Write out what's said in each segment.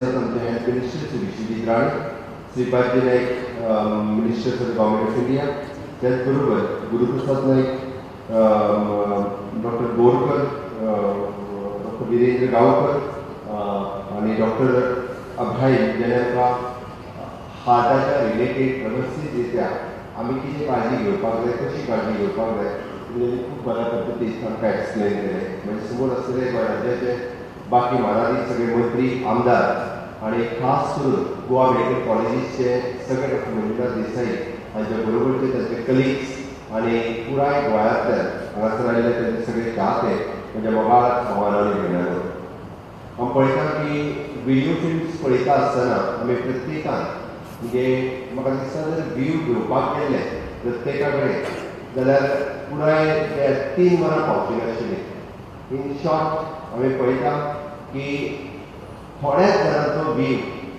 आमचे health minister Shri Vishwajit Rane, Shripad Naik, minister for the government of India, त्याच बरोबर Guruprasad Naik, doctor Borkar, doctor Virender Gaonkar आनी doctor अभय, जेणे आमकां हार्टाच्या रिलेटेड वेवस्थीत रित्या आमी कितें काळजी घेवपाक जाय, कशी काळजी घेवपाक जाय, तेणी खूब बऱ्या पद्दतीन आमकां एक्सप्लेन केलें. म्हणजे समोर आसलेले गोंय राज्याचे बाकी मानादीक सगळे मंत्री, आमदार आनी खास करून गोवा मेडिकल कॉलेजीसचे सगळे डॉक्टर मंजुनाथ देसाई हांच्या बरोबरचे तांचे कलिग्स आनी पुराय गोंयांतल्यान हांगासर आयिल्ले तांचे सगळे चाहते, म्हणजे मोगाळ भावान आनी भयणांनो, हांव पळयता की व्हिडियो फिल्म्स पळयता आसतना आमी प्रत्येकान, म्हणजे म्हाका दिसता जर व्यू घेवपाक गेल्ले प्रत्येका कडेन जाल्यार पुराय ते 3 वरां पावची नाशिल्ली. इन शॉर्ट आमी पळयता की थोड्याच जाणांचो व्यू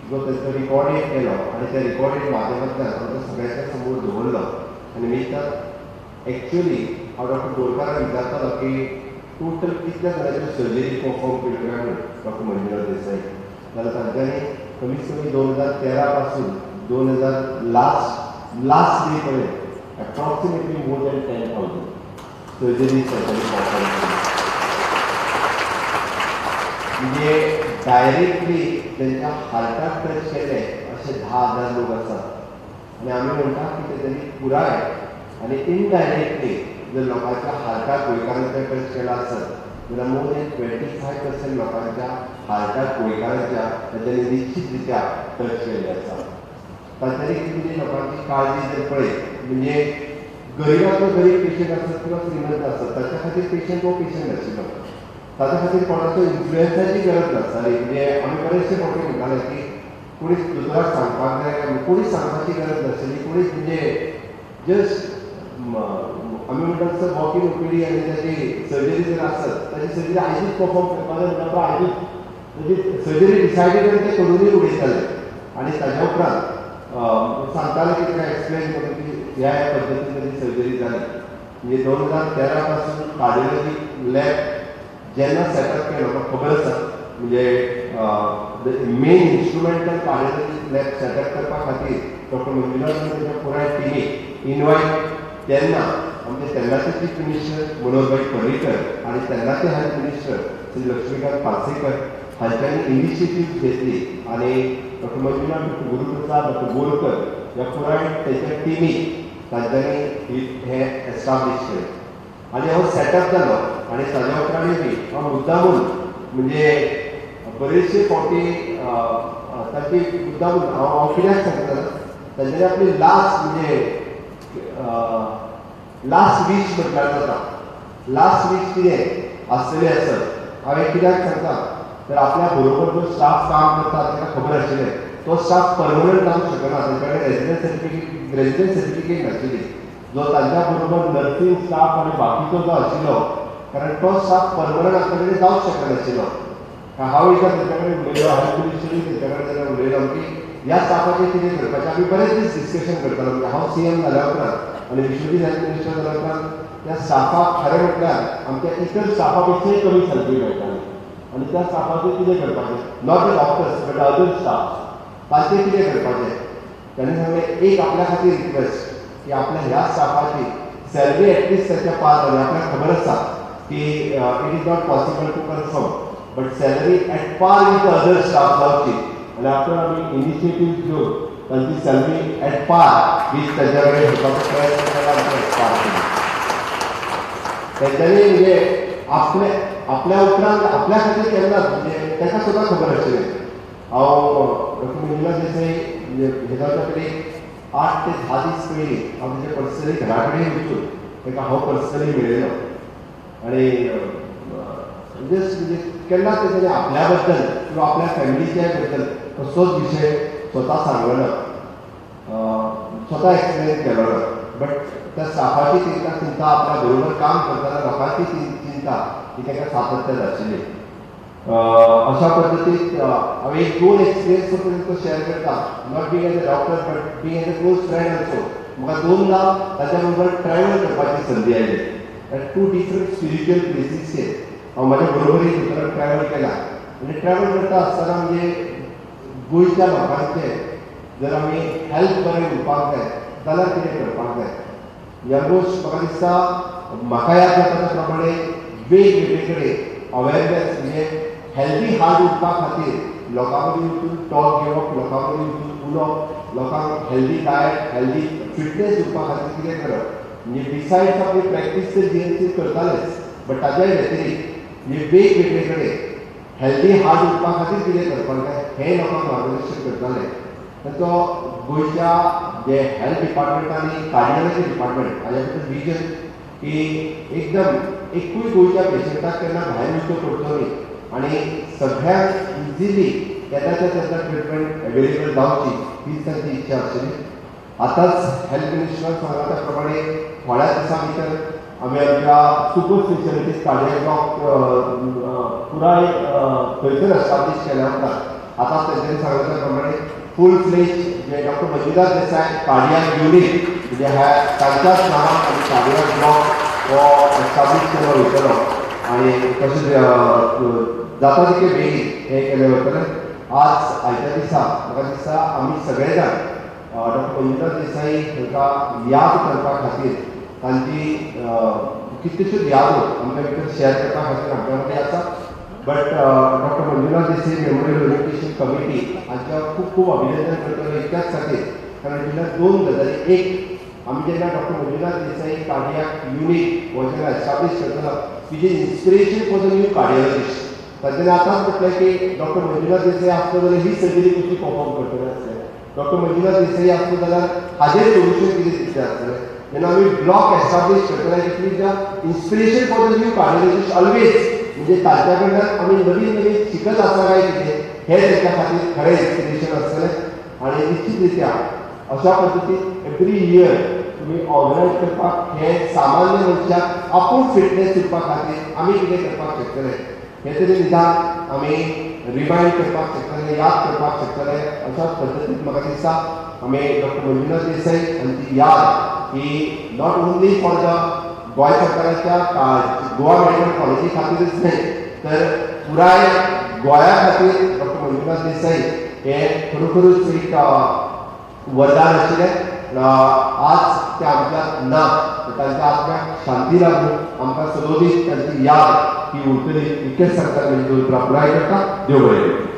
जो तांचो रिकॉर्डेड केलो आनी त्या रिकॉर्डेड माध्यमांतल्यान आमच्या सगळ्यांच्या समोर दवरलो. आनी निमित्तान एक्चुअली हांव डॉक्टर बोरकाराक विचारतालो की टोटल कितल्या जाणांच्यो सर्जरी परफॉर्म केल्यो काय म्हणून डॉक्टर मंजुनाथ देसाई, जाल्यार तांच्यांनी कमीत कमी 2013 पासून 2000 लास्ट डे पर्यंत एप्रॉक्सिमेटली मोर दॅन 10,000 सर्जरी तांच्यांनी परफॉर्म केली. म्हणजे डायरेक्टली तांच्या हार्टाक टच केले अशे 10,000 लोक आसात. आनी आमी म्हणटा की तेंच्यांनी पुराय आनी इनडायरेक्टली जर लोकांच्या हार्टाक गोंयकारांच्या टच केला आसत जाल्यार मोर दॅन 25% लोकांच्या हार्टाक गोंयकारांच्या तांच्यांनी निश्चित रित्या टच केल्ले आसा. तांच्यांनी कितें लोकांची काळजी जर पळयत, म्हणजे गरिबांतलो गरीब पेशंट आसत किंवा श्रीमंत आसत, ताच्या खातीर पेशंट हो पेशंट आशिल्लो, ताच्या खातीर कोणाचो इन्फ्लुएन्साची गरज नासताली. म्हणजे आमी बरेचशे फावटी म्हणटाले की कोणीच दोतोराक सांगपाक जाय, कोणीच सांगपाची गरज नाशिल्ली, कोणीच म्हणजे जस्ट आमी म्हणटात तसो वॉक इन ओपीडी आनी ताची सर्जरी जर आसत ताची सर्जरी आयजूच परफॉर्म करपाक जाय म्हणटा तो आयजूच ताची सर्जरी डिसायडीड आनी ते करुनूय उडयताले. आनी ताच्या उपरांत सांगताले की ताका एक्सप्लेन करून की ह्या ह्या पद्दतीन ताची सर्जरी जाली. म्हणजे 2013 पासून कार्डियोलॉजी लॅब जेन्ना सेटअप केलो म्हाका खबर आसा, म्हणजे main instrumental cardiology lab setup करपा खातीर डॉक्टर मंजुनाथ आनी ताच्या पुराय टिमीक इनवायट तेन्ना आमचे तेन्नाचे चीफ मिनिस्टर मनोहरभाई पर्रीकर आनी तेन्नाचे हेल्थ मिनिस्टर श्री लक्ष्मीकांत पार्सेकर हांच्यांनी इनिशिएटीव घेतली आनी doctor Manjunath, doctor Guruprasad, doctor Borkar ह्या पुराय तांच्या टिमीक तांच्यांनी हें एस्टाब्लीश केलें आनी हो सेटअप जालो. आनी ताज्या उपरांतूय बी हांव मुद्दामून म्हणजे बरेचशे फावटी तांची मुद्दामून हांव कित्याक सांगता, तांच्यांनी आपली लास्ट म्हणजे लास्ट वीश म्हटल्यार जाता, लास्ट वीश कितें आसतली आसत हांवें कित्याक सांगता तर आपल्या बरोबर जो स्टाफ काम करता ताका खबर आशिल्लें तो स्टाफ परमनंट जावंक शकना, तांच्या कडेन रेजिडंट सर्टिफिकेट नाशिल्ली. जो तांच्या बरोबर नर्सींग स्टाफ आनी बाकीचो जो आशिल्लो, कारण तो स्टाफ परमनंट आमच्या कडेन जावंक शकनाशिल्लो. हांव एकदां तांच्या कडेन उलयलो, हेल्थ मिनिस्टरूय तांच्या कडेन जेन्ना उलयलो की ह्या स्टाफाचेर कितें करपाचें, आमी बरेच दीस डिस्कशन करतालो. म्हणजे हांव सीएम जाल्या उपरांत आनी विश्वजीत हेल्थ मिनिस्टर जाल्या उपरांत त्या स्टाफाक खरें म्हटल्यार आमच्या इतर स्टाफा पेक्षाय कमी सॅलरी मेळटाली आनी त्या स्टाफाचेर कितें करपाचें, not the doctors but the other staff, तांचें कितें करपाचें. तांणी सांगलें एक आपल्या खातीर रिक्वेस्ट की आपल्या ह्या स्टाफाची सॅलरी एटलिस्ट ताच्या पार जाली, आपल्याक खबर आसा की it is not possible to confirm but salary at par with other staff जावची आनी आफ्टर आमी इनिशिएटीव घेवन तांची सॅलरी एट पार वीथ तांच्या कडेन घेवपाचो प्रयत्न केला आनी एट पार केली. तांच्यांनी म्हणजे आपले आपल्या उपरांत आपल्या खातीर केन्नाच म्हणजे ताका सुद्दां खबर आशिल्लें. हांव डॉक्टर मंजुनाथ देसाई म्हणजे हे जावच्या पयलीं 8 ते 10 दीस पयलीं हांव ताच्या पर्सनली घरा कडेन वचून ताका हांव पर्सनली मेळयलो आनी जस्ट म्हणजे केन्नाच तांच्यांनी आपल्या बद्दल किंवा आपल्या फॅमिलीच्या बद्दल कसलोच विशय स्वता सांगलो ना, स्वता एक्सप्लेन केलो ना, बट त्या स्टाफाची चिंता चिंता आपल्या बरोबर काम करतना लोकांची चिंता ही ताका सातत्यान आशिल्ली. अशा पद्दतीन हांवें एक 2 एक्सपिरियन्स फक्त तुमकां शेअर करता, not being as a doctor but being as a close friend also. म्हाका 2दा ताच्या बरोबर ट्रॅवल करपाची संदी आयली एट 2 डिफरंट स्पिरिच्युअल प्लेसीसचेर हांव म्हाज्या बरोबरीन दोतोरान ट्रॅवल केला. आनी ट्रॅवल करता आसतना म्हणजे गोंयच्या लोकांचे जर आमी हेल्थ बरें उरपाक जाय जाल्यार कितें करपाक जाय. ऑलमोस्ट म्हाका दिसता म्हाका याद जाता त्या प्रमाणे वेगवेगळे कडेन अवेरनेस म्हणजे हेल्दी हार्ट उरपा खातीर लोकां मदीं वचून टॉक घेवप, लोकां मदीं वचून उलोवप, लोकांक हेल्दी डायट, हेल्दी फिटनेस उरपा खातीर कितें करप, म्हणजे बिसायड्स आपली प्रॅक्टीस तर जीएमसी करतालेच, बट ताज्या व्यतिरिक्त म्हणजे वेगवेगळे कडेन हेल्दी हार्ट उरपा खातीर कितें करपाक जाय हें लोकांक मार्गदर्शन करताले. ताचो गोंयच्या जे हेल्थ डिपार्टमेंट आनी कार्डियोलॉजी डिपार्टमेंट हाज्या बद्दल विजन की एकदम एकूय गोंयच्या पेशंटाक केन्ना भायर वचचो पडचो न्ही आनी सगळ्यांक इजिली तेन्नाच्या तेन्ना ट्रिटमेंट अवेलेबल जावची हीच तांची इच्छा आशिल्ली. आतांच हेल्थ मिनिस्टरान सांगला त्या प्रमाणे थोड्या दिसां भितर आमी आमच्या सुपर स्पेशलिटीज कार्डियक ब्लॉक पुराय थंयसर एस्टाब्लीश केल्या उपरांत आतांच तेंच्यांनी सांगला त्या प्रमाणे फूल फ्लेज जे doctor Manjunath Desai cardiac unit म्हणजे ह्या तांच्याच नांवान आमी कार्डियाक ब्लॉक हो एस्टाब्लीश केलो वयतलो आनी तशेंच जाता तितके बेगीन हें केलें वतलें. आज आयच्या दिसा म्हाका दिसता आमी सगळे जाण डॉक्टर मंजुनाथ देसाई हांकां याद करपा खातीर तांची कितल्योश्योच यादो आमच्या भितर शेअर करपा खातीर आमच्या मदीं आसा. But doctor Manjunath Desai memorial orientation committee हांच्या खूब खूब अभिनंदन करतलो इतक्याच खातीर, कारण जेन्ना दोन गजाली, एक आमी जेन्ना doctor Manjunath Desai cardiac unit हो जेन्ना एस्टाब्लीश करतलो which is inspiration for the new cardiologist, तांच्यांनी आतांच म्हटलें की डॉक्टर मंजुनाथ देसाई आसलो जाल्यार ही सर्जरी कशी परफॉर्म करतले आसले, डॉक्टर मंजुनाथ देसाई आसलो जाल्यार हाजेर सोल्युशन कितें दितलें आसतलें. जेन्ना आमी ब्लॉक एस्टाब्लीश करतले it is the inspiration for the new cardiologist always, म्हणजे तांच्या कडल्यान आमी नवीन नवीन शिकत आसा काय कितें हें तांच्या खातीर खरें इन्स्पिरेशन आसतलें. आनी निश्चित रित्या अशा पद्दतीन एवरी इयर तुमी ऑर्गनायज करपाक हे सामान्य मनशाक आपूण फिटनेस उरपा खातीर आमी कितें करपाक शकतले हें तरी निदान आमी रिमायंड करपाक शकतले, याद करपाक शकतले. अशाच पद्दतीन म्हाका दिसता आमी डॉक्टर मंजुनाथ देसाई हांची याद ही not only for the Goa सरकाराच्या गोवा मेडिकल कॉलेजी खातीरच न्हय तर पुराय गोंया खातीर डॉक्टर मंजुनाथ देसाई हे खरोखरूच एक वरदान आशिल्लें. आज ते आमच्या ना, तांच्या आत्म्याक शांती लागून आमकां सदोदीत तांची याद ही उरतली इतकेंच सांगता. म्हणजे दोन पुराय करता. देव बरें करूं.